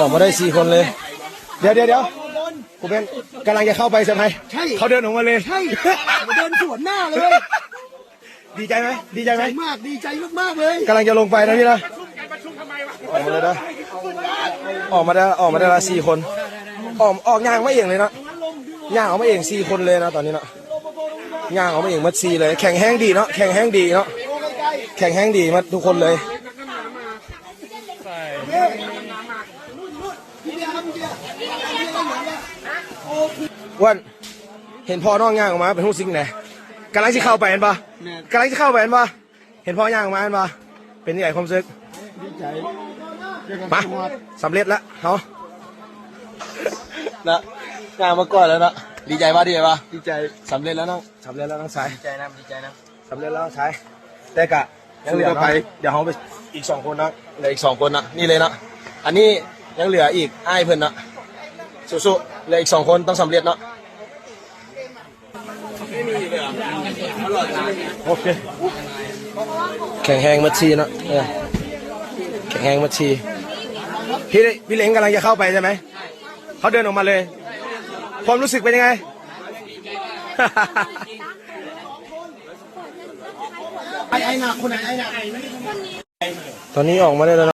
ອອກມາໄດ້ສີ່ຄົນເລີຍ. ດຽວໆໆ ຄູເບັນກຳລັງຈະເຂົ້າໄປເຊີໄພຣ ໃຊ່ ເຂົາເດີນອອກມາເລີຍ ໃຊ່ ເດີນສວນໜ້າເລີຍ. ດີໃຈໄໝ? ດີໃຈໄໝ? ດີໃຈມາກ ດີໃຈມາກໆເລີຍ. ກຳລັງຈະລົງໄປນະພີ່ນະ. ອອກມາເລີຍເດີ ອອກມາໄດ້ ອອກມາໄດ້ລະສີ່ຄົນ. ອອກ ອອກຍ່າງມາເອງເລີຍເນາະ ຍ່າງອອກມາເອງສີ່ຄົນເລີຍເນາະ ຕອນນີ້ເນາະ. ຍ່າງອອກມາເອງໝົດສີ່ເລີຍ. ແຂງແຮງດີເນາະ ແຂງແຮງດີເນາະ ແຂງແຮງດີໝົດທຸກຄົນເລີຍ. ອ້ວນ ເຫັນພໍ່ນ້ອງຍ່າງອອກມາ ເປັນຮູ້ສຶກແນວໃດ? ກຳລັງຊິເຂົ້າໄປແມ່ນບໍ່? ແມ່ນ ກຳລັງຊິເຂົ້າໄປແມ່ນບໍ່? ເຫັນພໍ່ຍ່າງອອກມາແມ່ນບໍ່? ເປັນຈັ່ງໃດຄວາມຮູ້ສຶກ? ດີໃຈ ມາ ສຳເລັດລະເຮົາ ນະ ຍ່າງມາກ່ອນແລ້ວເນາະ. ດີໃຈບໍ່? ດີໃຈບໍ່? ດີໃຈ ສຳເລັດແລ້ວນ້ອງ ສຳເລັດແລ້ວນ້ອງຊາຍ. ດີໃຈນຳ ດີໃຈນຳ ສຳເລັດແລ້ວນ້ອງຊາຍ. ແຕ່ກະຍັງເຫຼືອ ສູ້ຕໍ່ໄປ ເນາະ ດຽວເຮົາໄປອີກສອງຄົນເນາະ ເຫຼືອອີກສອງຄົນເນາະ. ນີ້ເລີຍເນາະ ອັນນີ້ຍັງເຫຼືອອີກອ້າຍເພິ່ນເນາະ. ສູ້ໆ ເຫຼືອອີກສອງຄົນ ຕ້ອງສຳເລັດເນາະ. ໂອເຄ ແຂງແຮງໝົດສີ່ເນາະ. ເອີ ແຂງແຮງໝົດສີ່. ພີ່ ພີ່ເລັງກຳລັງຈະເຂົ້າໄປໃຊ່ໄໝ? ເຂົາເດີນອອກມາເລີຍ. ຄວາມຮູ້ສຶກເປັນຍັງໄງ? ໄອ້ ໄອ້ໜ້າ ຄົນໄຫນ ໄອ້ໜ້າ. ຕອນນີ້ອອກມາໄດ້ແລ້ວເນາະ.